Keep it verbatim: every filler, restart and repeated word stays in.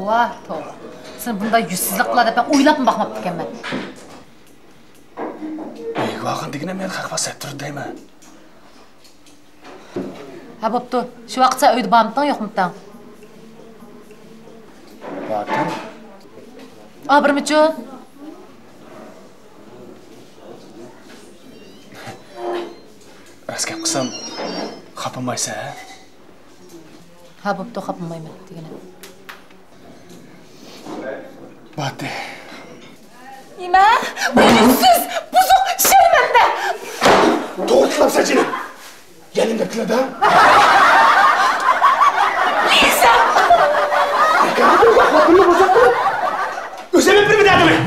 ۋاھ، توۋا. سېنى بۇنداق يۈزسىزلىك قىلار دەپ مەن ئويلاپمۇ باقماپتىكەنمەن. ئۆيگە بارغان دېگىنە مەن خەق بار سەتتۈر دەيمەن. ھە، بوپتۇ. شۇ ۋاقىت سەن ئۆيدە بارمىدىڭ، يوقمىدىڭ؟ باردىم. ئابرىمىچۇ؟ راست گەپ قىلسام، خاپىمايسەن، ھە؟ ھە، بوپتۇ، خاپىمايمەن دېگىنە. باتتى. نېمە؟ ئۇيۇمسىز، بۇزۇق، شەرمەندە! توغرا قىلامسەن جېنىم. يەنە نېمە قىلىدۇ؟ لىزا! ئۆزۈم بىر دەردىمەن.